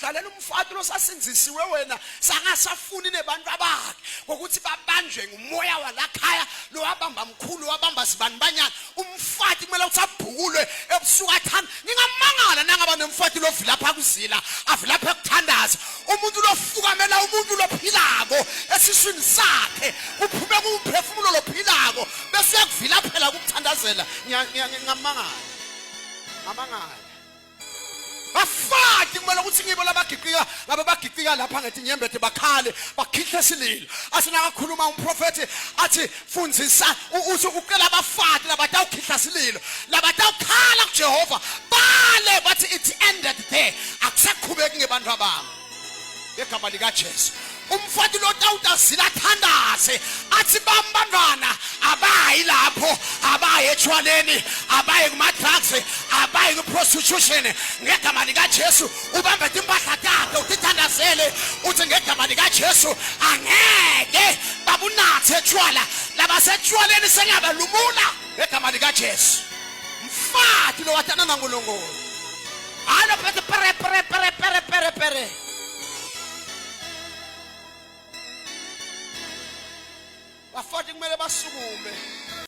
Dlalela umfati losasindzisiwe wena sangasafuni nebantu abakhe ngokuthi babanjwe ngumoya walakhaya lowabamba mkhulu wabamba sibanibanyana umfati kumele ukuthi abhukulwe ebusuku athanda ngingamangala nangaba nemfati lovilapha kuzila avilapha ekuthandaza umuntu lofukamela umuntu lophilako esiswini sakhe kuphume kumphefumulo lophilako bese uyakuvilaphela ukuthandazela ngingamangala ngamangala bafati kumele ukuthi ngibo labagiqika laba bagiqika lapha ngetinyembethe bakhale bakhihle sililo asinakakhuluma umprofethi athi fundzisa uthi ucela abafati labatawukhihla sililo labatawukhala kuJehova bale bathi it ended there akusaqhubeki ngebantu abami ngegama likaJesu umfati lotawutazila athandaze athi bami bantwana abayi lapho abayi etshwaleni abayi kuma-drugs abayi ku-prostitution ngegama likajesu ubambe timpahla takhe utithandazele uthi ngegama likajesu angeke babunathe tshwala labasetshwaleni sengabalumula ngegama likajesu mfati lowatana nankulunkulu hayi lophethe pere pere pere pere pere pere bafati kumele basukume.